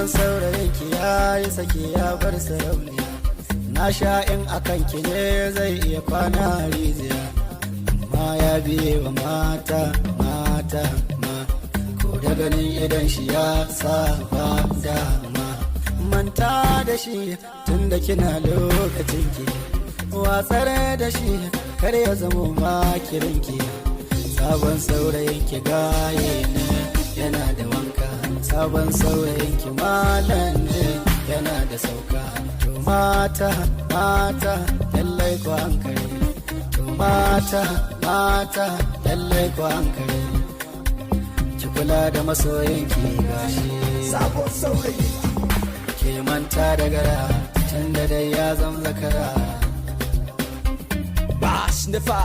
Sabon saurayin ki ya yi sake ya bar sarauniya. Na sha in akan ki ne zai iya kwana rijiya, amma ya biye wa mata, mata ma. Ko da ganin idan shi ya saba dama. Manta da shi tunda kina lokacin ki, watsar da shi kar ya zamo makirinki. Sabon saurayin ki gaye ne, yana da wanka. Sabon saurayin ki malam ne, yana da sauka. To mata, mata, lallai ku hankali. To mata, mata, lallai ku hankali. Ki kula da masoyinki gashi. Sabon saurayi. Ke manta da gara tun da dai ya zama zakara. Bash nefa.